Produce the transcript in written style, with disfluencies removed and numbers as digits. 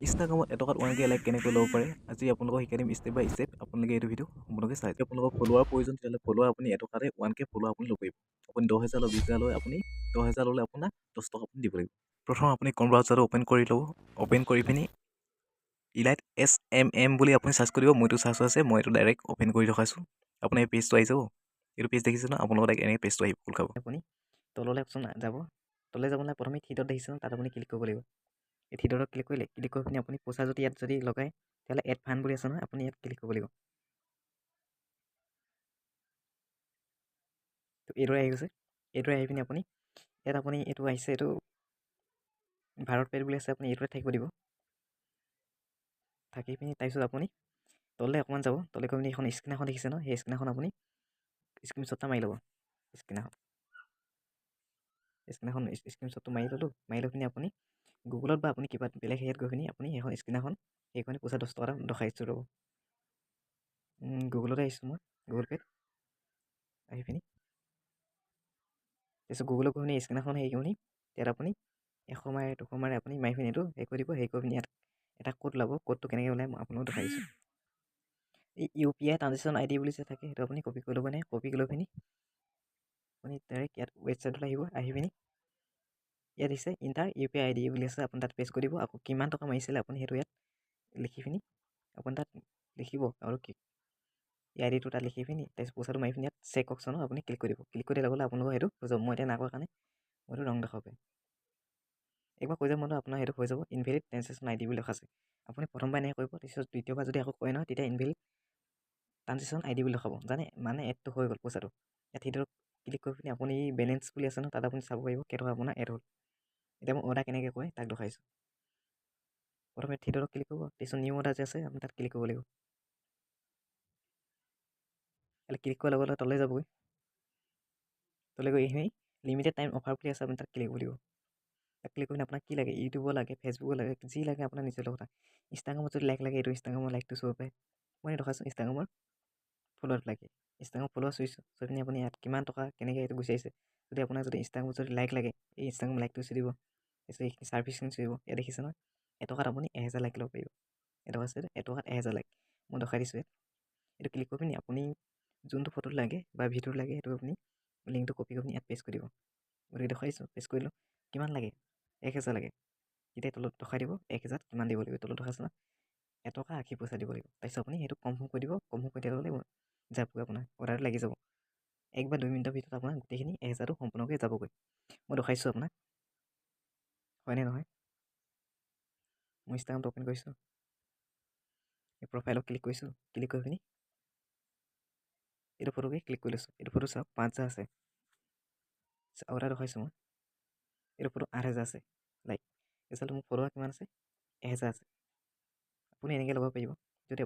ইনষ্টাগ্ৰামত এটকাত 1K like কেনেকৈ ল'ব পাৰে, আজি আপোনালোকক শিকাই দিম ষ্টেপ বাই ষ্টেপ। আপোনালোকে এইটো ভিডিঅ' সম্পূৰ্ণকৈ চাই। যদি আপোনালোকক ফলোৱাৰ প্ৰয়োজন, তেতিয়াহ'লে ফলোৱাৰ আপুনি এটকাতে 1K follower আপুনি ল'ব পাৰিব। আপুনি 10,000 লয়, 20,000 লয়, আপুনি 10,000 ল'লে আপোনাৰ 10 টকা আপুনি দিব লাগিব। প্ৰথম আপুনি ক্ৰম ব্ৰাউজাৰটো অ'পেন কৰি ল'ব। অ'পেন কৰি পিনি ইলাইট এছএমএম বুলি আপুনি চাৰ্চ কৰিব। মইতো চাৰ্চ আছে, মই এইটো ডাইৰেক্ট অ'পেন কৰি ৰখাইছোঁ। আপোনাৰ এই পেজটো আহি যাব। এইটো পেজ দেখিছে ন? আপোনালোকৰ ডাইৰেক্ট এনেকৈ পেজটো আহিব, খোল খাব। আপুনি তললৈ অপশ্যন যাব। তললৈ যাব নাই, প্ৰথমে থ্ৰী ডট দেখিছে ন? তাত আপুনি ক্লিক কৰিব লাগিব। এই থ্ৰী ডটত ক্লিক কৰিলে, ক্লিক কৰি পিনি আপুনি পইচা যদি ইয়াত যদি লগায়, তেতিয়াহ'লে এড ফাণ্ড বুলি আছে নহয়, আপুনি ইয়াত ক্লিক কৰিব লাগিব। তো এইদৰে আহি গৈছে। এইদৰে আহি পিনি আপুনি ইয়াত আপুনি এইটো আহিছে, এইটো ভাৰত পেড বুলি আছে, আপুনি এইটোতে থাকিব দিব। থাকি পিনি তাৰপিছত আপুনি তললৈ অকণমান যাব। তললৈ গৈ পিনি এখন স্ক্ৰীন এখন দেখিছে ন? সেই স্ক্ৰীন আপুনি স্ক্ৰীনশ্বট এটা মাৰি ল'ব। স্ক্ৰীনখন স্ক্ৰীনশ্বটটো মাৰি ল'লোঁ। মাৰি লৈ পিনি আপুনি গুগলত বা আপুনি কিবা বেলেগ হেৰিয়াত গৈ পিনি আপুনি সেইখন স্ক্ৰীনখন সেইখনে পইচা 10 টকা এটা দেখাইছোঁ। ৰ'ব, গুগলতে আহিছোঁ মই। গুগল পে'ত আহি পিনি তাৰপিছত গুগলত গৈ পিনি স্ক্ৰীনখন হেৰি কৰি ইয়াত আপুনি 100 মাৰে, 200 মাৰে, আপুনি মাৰি পিনি এইটো হেৰি কৰি দিব। হেৰি কৰি পিনি ইয়াত এটা ক'ড ওলাব। ক'ডটো কেনেকৈ ওলায়, মই আপোনালোক দেখাই দিছোঁ। এই ইউপিআই ট্ৰানজেকশ্যন আইডি বুলি যে থাকে, সেইটো আপুনি কপি কৰি ল'ব নে? কপি কৰি লৈ পিনি আপুনি ডাইৰেক্ট ইয়াত ৱেবছাইটলৈ আহিব। আহি পিনি ইয়াত দিছে ইণ্টাৰ ইউপিআই আইডি বুলি আছে, আপুনি তাত পেষ্ট কৰি দিব। আকৌ কিমান টকা মাৰিছিলে আপুনি সেইটো ইয়াত লিখি পিনি আপুনি তাত লিখিব আৰু কি এই আইডিটো তাত লিখি পিনি তাৰপিছত পইচাটো মাৰি পিনি ইয়াত চেক অপশ্যনত আপুনি ক্লিক কৰি দিব। ক্লিক কৰি দিয়াৰ লগে লগে আপোনালোকৰ সেইটো হৈ যাব। মই এতিয়া নাই কৰা কাৰণে মইতো ৰং দেখাব পাৰিম। একবাৰ কৈ যাব মইতো আপোনাৰ সেইটো হৈ যাব। ইনভেলিড ট্ৰেনজেকশ্যন আইডি বুলি লিখা আছে। আপুনি প্ৰথমবাৰ এনেকৈ কৰিব, তাৰপিছত দ্বিতীয়বাৰ যদি আকৌ কয় নহয়, তেতিয়া ইনভেলিড ট্ৰানজেকশ্যন আইডি বুলি দেখাব। জানে মানে এডটো হৈ গ'ল পইচাটো। ইয়াত সেইটো ক্লিক কৰি পিনি আপুনি বেলেঞ্চ বুলি আছে ন, তাত আপুনি চাব পাৰিব কেইটকা আপোনাৰ এড হ'ল। এতিয়া মই অৰ্ডাৰ কেনেকৈ কৰে তাক দেখাইছোঁ। প্ৰথমে থ্ৰী ডটত ক্লিক কৰিব, তাৰপিছত নিউ অৰ্ডাৰ যে আছে, আপুনি তাত ক্লিক কৰিব লাগিব। ক্লিক কৰাৰ লগে লগে তললৈ যাবগৈ। তললৈ গৈ এইখিনি লিমিটেড টাইম অফাৰ বুলি আছে, আপুনি তাত ক্লিক কৰিব লাগিব। তাত ক্লিক কৰি আপোনাক কি লাগে, ইউটিউবৰ লাগে, ফেচবুকৰ লাগে, যি লাগে আপোনাৰ নিজৰ লগত কথা। ইনষ্টাগ্ৰামত যদি লাইক লাগে, এইটো ইনষ্টাগ্ৰামৰ লাইকটো চুব পাৰে। মই দেখাইছোঁ, ইনষ্টাগ্ৰামৰ ফলোৱাত লাগে, ইনষ্টাগ্ৰাম ফলোৱাৰ চুইছোঁ। চুই পিনি আপুনি ইয়াত কিমান টকা কেনেকৈ এইটো গুচি আহিছে। যদি আপোনাক যদি ইনষ্টাগ্ৰামত যদি লাইক লাগে, এই ইনষ্টাগ্ৰাম লাইকটো চুই দিব। তাৰপিছত এইখিনি ছাৰ্ভিচখিনি চুই দিব। ইয়াত দেখিছে নহয়, এটকাত আপুনি 1000 লাইক ল'ব পাৰিব। এটকা আছে, এটকাত 1000 লাইক মই দেখাই দিছোঁ। ইয়াত এইটো ক্লিক কৰি পিনি আপুনি যোনটো ফটোত লাগে বা ভিডিঅ'ত লাগে, সেইটো আপুনি লিংকটো কপি কৰি পিনি ইয়াত পেষ্ট কৰি দিব। গতিকে দেখুৱাইছোঁ, পেষ্ট কৰিলোঁ। কিমান লাগে? 1000 লাগে। তেতিয়া তলত দেখাই দিব 1000ত কিমান দিব লাগিব। তলত দেখাইছে ন, 1 টকা 80 পইচা দিব লাগিব। তাৰপিছত আপুনি সেইটো কনফাৰ্ম কৰি দিব। কনফাৰ্ম কৰি দিয়াৰ লগে লগে যাবগৈ, আপোনাৰ অৰ্ডাৰটো লাগি যাব। 1 বা 2 মিনিটৰ ভিতৰত আপোনাৰ গোটেইখিনি 1000টো সম্পূৰ্ণকৈ যাবগৈ। মই দেখাইছোঁ আপোনাক, হয়নে নহয়? মই ইনষ্টাগ্ৰামটো অ'পেন কৰিছোঁ, এই প্ৰফাইলত ক্লিক কৰিছোঁ। ক্লিক কৰি পিনি এইটো ফটোকে ক্লিক কৰি লৈছোঁ। এইটো ফটো চাওক, 5000 আছে। আৰু এটা দেখুৱাইছোঁ মই, এইটো ফটো 8000 আছে লাইক। ৰিজাল্ট মোক ফলোৱাৰ কিমান আছে? 1000 আছে। আপুনি এনেকৈ ল'ব পাৰিব যদি আপোনাৰ